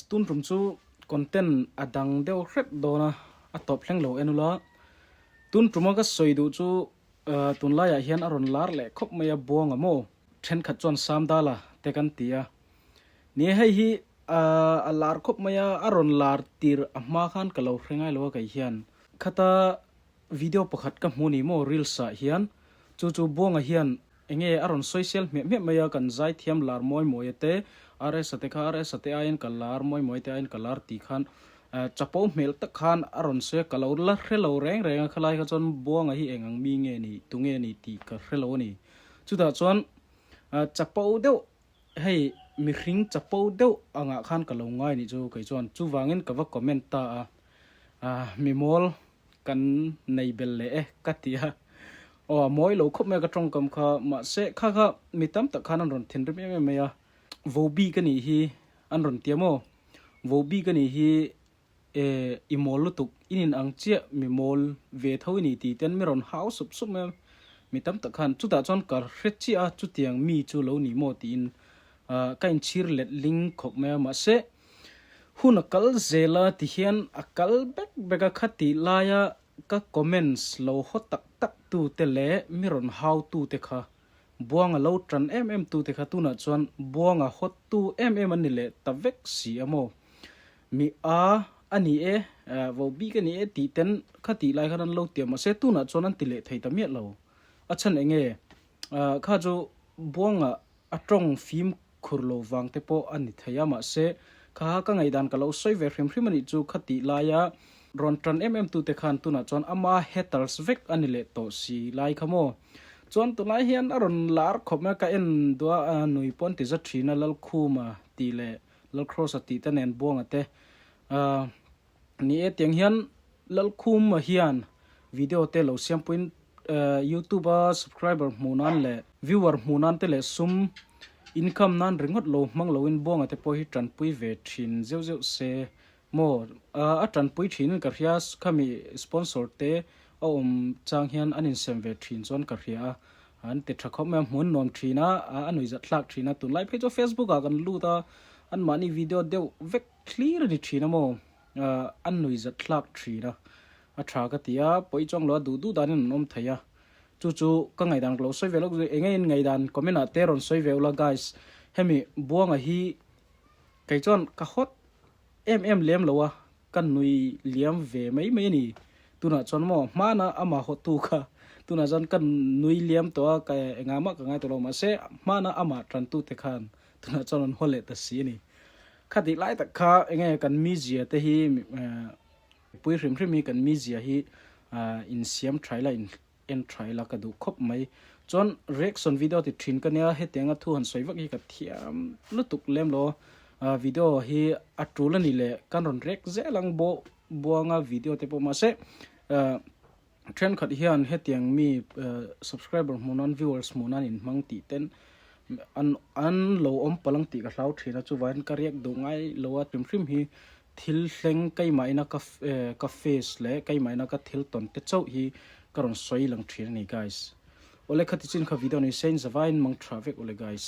Tun tum chu content a dang deuh hrep dawn a, a tawp thleng lo en ula. Tun tuma ka sawi duh chu tunlaiah hian a rawn lar leh khawp mai a, Buanga maw? Thenkhat chuan Samdala te kan ti a. Ni e, hei hi a lar khawp mai a, a rawn lar tir a hma khan ka lo hre ngai lo a kei hian. Khata video pakhat ka hmu ni maw reels ah hian, chu chu Buanga hian Enge a rawn sawisel hmiah hmiah mai a, kan zaithiam lar mawi mawi te, RS-a te kha RS-a te aiin ka lar mawi mawi te aiin ka lar tih khan chapo hmel tak khan a rawn sawi a, ka lo la hre lo reng reng a, khalai kha chuan Buanga hi eng ang mi nge ni, tunge ni tih ka hre lo a ni. Chutah chuan chapo deuh hei mihring chapo deuh angah khan ka lo ngai nih chu kei chuan chuvangin ka va comment ta a, mimawl Kan nei bel leh e ka ti a, aw a mawi lo khawp mai a ka tawngkam kha, mahse kha kha mi tam tak khan an rawn thinrim em em mai a, Vobi ka nih hi an rawn ti a maw, Vobi ka nih hi e i mawl lutuk, i nin ang chiah mi mawl ve tho i ni tih ten mi rawn hau sup sup mai a, mi tam tak khan chutah chuan ka hre chiah a chutiang mi chu lo ni maw tiin ka inchhir let ling khawp mai a, mahse Hun a kal zel a tihian a kal bek bek a khatih laia ka comments lo haw tak tak tu te leh mi rawn hau tu te kha Buanga lo tan em em tu te kha tunah chuan Buanga haw tu em em an ni leh ta vek si a maw? Mi a a ni e, vo bik a ni e tih ten khatih lai khan an lo ti a mahse tunah chuan an ti leh thei ta miah lo. A chhan eng nge? Kha chu Buanga a tawng fim khur lo vang te pawh a ni thei a, mahse kha ka ngaihdan ka lo sawi ve hrim hrim a nih chu kha tih laia rawn tan em em tute khan tunah chuan ama haters vek a ni leh tawh si lai kha maw. Chuan tunlai hian a rawn lar khawp mai a, ka en duh a, nui pawh an ti za thin a, Lalkhuma tih leh Lalcross-a tih te nen Buanga te Ni e, tiang hian Lalkhuma hian video te lo siam puiin youtube a subscriber hmuh nan leh viewer hmuh nan te leh sum income nan ringawt lo hmang loin Buanga te pawh hi tanpui ve thin zeuh zeuh se maw a tanpui thin in ka hria khami sponsor te a awm chang hian an insem ve thin chuan ka hria a an ti tha khawp mai a hmuan nuam thin a a nuihzat thlak thin a tunlai phei chu facebook ah kan lut a anmahni video deuh vek Thlir a ni thin a maw? A nui zat hlak thin a, a tha ka ti a, pawi chuang lo a duh duh danin an awm thei a, chu chu ka ngaihdan ka lo sawi ve lawk zui, enge in ngaihdan comment ah te rawn sawi ve ula guys, hemi Buanga hi kei chuan ka hot em em lem lo a, ka nui liam ve mai mai a ni, tunah chuan maw hmana ama hawt tu kha tunah chuan ka nui liam tawh a, ka engah mah ka ngai tawh lo mahse hmana amah tan tu te khan tunah chuan an haw leh ta si a ni. Khatih lai tak kha enge kan mizia te hi mipui hrim hrim hi kan mizia hi insiam tha ila in en tha ila ka duh khawp mai. Chuan reaction video ti thin ka nia hetianga thu han sawi vak hi ka thiam lutuk lem lo. Video hi a tul a ni leh kan rawn react zel ang buanga video te pawh mahse Thenkhat hian hetiang mi subscriber hmuh nan viewers hmuh nan in hmang tih ten an an lo awm palh ang tih ka hlau thin a chuvangin ka riak duh ngai lo a hrim hrim hi thil thleng keimah ina ka ka face leh keimah ina ka thil tawn te chauh hi ka rawn sawi lang thin a ni guys. Awle khati chin kha video ni se in zavaiin mang tha vek awle guys.